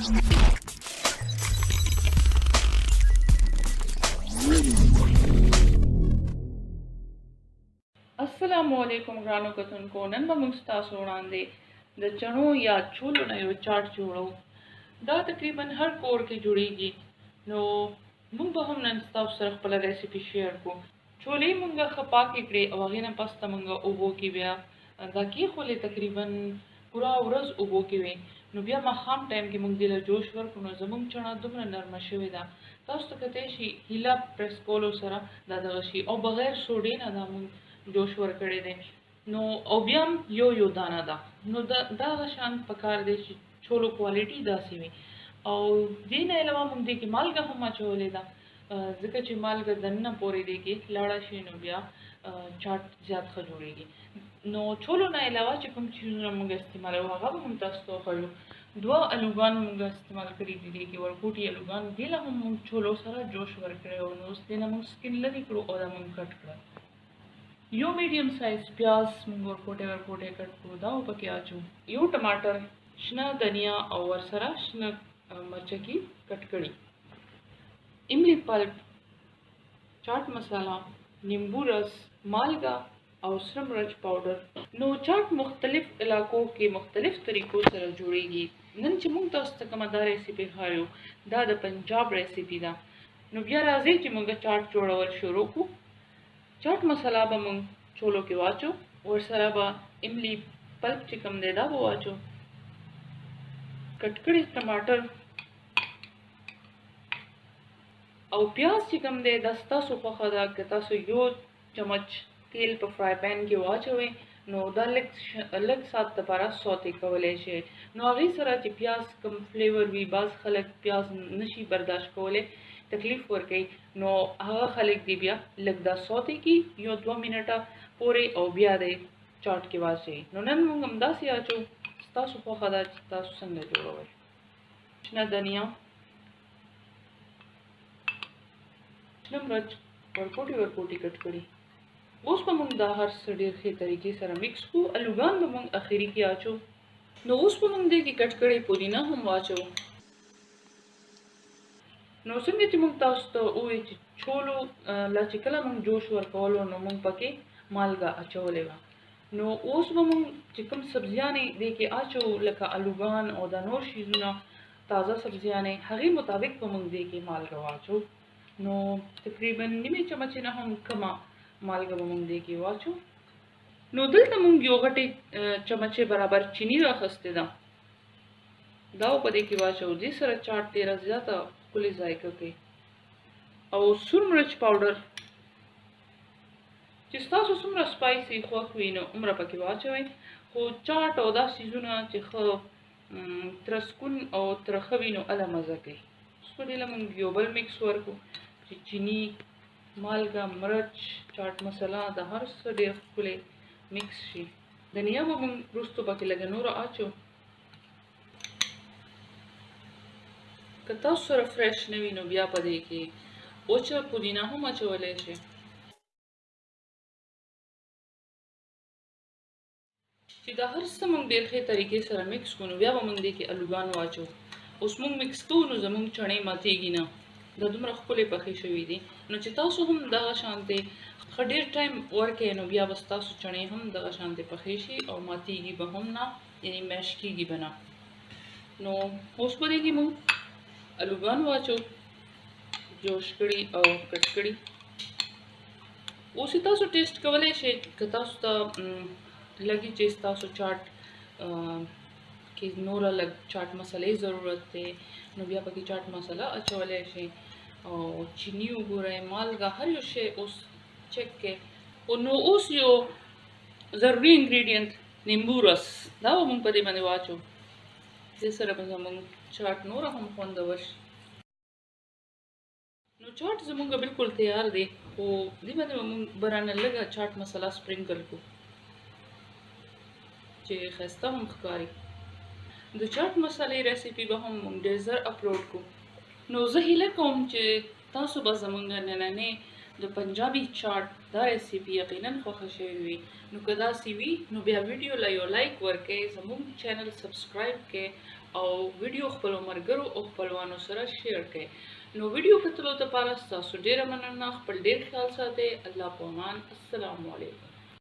السلام علیکم ګرانو کتونکو، نن به موږ ستاسو وړاندې د چڼو یا چولو نه یو چاټ جوړو. دا تقریبا هر کور کې جوړیږي، نو موږ به هم نن ستاسو سره خپله ریسیپي شیر کړو. چولې موږ ښه پاکې کړې او هغې نه پس ته موږ اوبو کې بیا دا کېښولې، تقریبا پوره ورځ اوبو کې وې. نو بیا ماښام ټایم کې موږ دې له جوش ورکړو، نو زموږ چڼه دومره نرمه شوې ده، تاسو ته کتی شي هیله پریس کولو سره دا دغه شي، او بغیر سوډې نه دا موږ جوش ورکړی دی. نو او بیا هم یو یو دانه ده، نو دغه شان پکار دی چې چولو کوالټي داسې وي. او دې نه علاوه موږ دې کې مالګه هم اچولې ده، ځکه چې مالګه دننه پورې دې کې لاړه شي، نو بیا چاټ زیات ښه جوړېږي. نو چولو نه علاوه چې کوم څیزونه موږ استعمالوو هغه به هم تاسو ته وښیو. دوه الوګان موږ استعمال کړي دي، دې کې ورکوټي الوګان، دې له هم موږ چولو سره جوش ورکړی و. نو اوس دې نه موږ سکین لرې کړو او دا موږ کټ کړل. یو میډیم سایز پیاز موږ ورکوټی ورکوټی کټ کړو، دا به پکې اچو. یو ټماټر، شنه دنیا او ورسره شنه مرچکي کټ کړي، املی پلپ، چاټ مساله، نیمبو رس، مالګه او سره مرچ پاوډر. نو چاټ مختلف علاقو کې مختلف طریقو سره جوړیږي. نن چې موږ تاسو ته کومه دا ریسیپي ښایو دا د پنجاب ریسیپي ده. نو بیا راځئ چې موږ چاټ جوړول شروع کړو. چاټ مساله به موږ چولو کې واچو، ورسره به املی پلپ چې کوم دی دا به واچو، کټ کړي ټماټر او پیاز چې کوم دی دا ستاسو خوښه ده. که تاسو یو چمچ تیل په فرای پین کې واچوئ نو دا لږ ساعت دپاره سوتې کولی شئ. نو هغې سره چې پیاز کوم فلیور وي، بعض خلک پیاز نشي برداشت کولی، تکلیف ورکوي، نو هغه خلک دی بیا لږ دا سوتې کړي یو دوه منټه پورې او بیا دی چاټ کې واچوي. نو نن موږ همداسې اچو، ستاسو خوښه ده چې تاسو څنګه جوړوئ. شنه دنیا، شنه مرچ ورکوټي ورکوټي کټ کړي. اوس به موږ دا هر څه ډېر ښې طریقې سره مکس کړو. الوګان به موږ اخري کې اچو. نو اوس به موږ دې کې کټ کړې پودینه هم واچو. نو څنګه چې موږ تاسو ته وویل چې چولو لا چې کله موږ جوش ورکولو نو موږ پکې مالګه اچولې وه. نو اوس به موږ چې کوم سبزیانې دې کې اچو لکه الوګان او دا نور شیزونه تازه سبزیانې، هغې مطابق به موږ دې کې مالګه واچو. نو تقریبا نیمې چمچې نه هم کمه مالګه به موږ دې کې واچو. نو دلته موږ یو غټې چمچې برابر چیني راخیستې ده، دا به په دې کې واچو. دې سره چاټ ډېره زیاته ښکلې ذایقه کوي. او سور مرچ پاوډر چې ستاسو څومره سپایسي خوښ وي نو هومره پکې واچوئ. خو چاټ او دا څیزونه چې ښه ترسکون او ترخه وي نو هله مزه کوي. اوس به دې له موږ یو بل مکس ورکړو چې چیني، مالګه، مرچ، چاټ مساله دا هر څه ډېر ښکلی مکس شي. دنیا به موږ وروستو پکې لږه نوره اچو. که تاسو سره فرش نه وي نو بیا په دې کې وچه پودینه هم اچولی شئ. چې دا هر څه موږ ډېر ښې طریقې سره مکس کړو نو بیا به موږ دې کې الوګان واچو. اوس موږ مکس کوو نو زموږ چڼې ماتېږي نه، دا دومره ښکلې پخې شوې دي. نو چې تاسو هم دغه شانتې ښه ډېر ټایم ورکړئ نو بیا به ستاسو چڼې هم دغه شانتې پخې شي او ماتېږي به هم نه، یعنی میش کېږي به نه. نو اوس به دې کې موږ الوګان واچو، جوش کړي او کټ کړي. اوس یې تاسو ټیسټ کولی شئ. که تاسو ته لګي چې ستاسو چاټ کې نوره لږ چاټ مسالې ضرورت دی نو بیا پکې چاټ مساله اچولی شئ. او چیني وګورئ، مالګه، هر یو شی اوس چک کړئ. نو اوس یو ضروري انګریډینټ نیمبو رس، دا به موږ په دې باندې واچو. دې سره به زموږ چاټ نوره هم خوندور شي. نو چاټ زموږ بالکل تیار دی، خو دې باندې به موږ برانه لږه چاټ مساله سپرینکل کړو چې ښایسته هم ښکاري. د چاټ مسالې ریسیپي به هم موږ ډېر زر اپلوډ کړو. نو زه هیله کوم چې تاسو به زموږ نننۍ د پنجابي چاټ دا ریسیپي یقینا خوښه شوې وي. نو که داسې وي نو بیا ویډیو له یو لایک ورکړئ، زموږ چینل سبسکرایب کړئ او ویډیو خپلو ملګرو او خپلوانو سره شیر کړئ. نو ویډیو کتلو لپاره ستاسو ډیره مننه. خپل ډیر خیال ساتئ. الله په امان. السلام علیکم.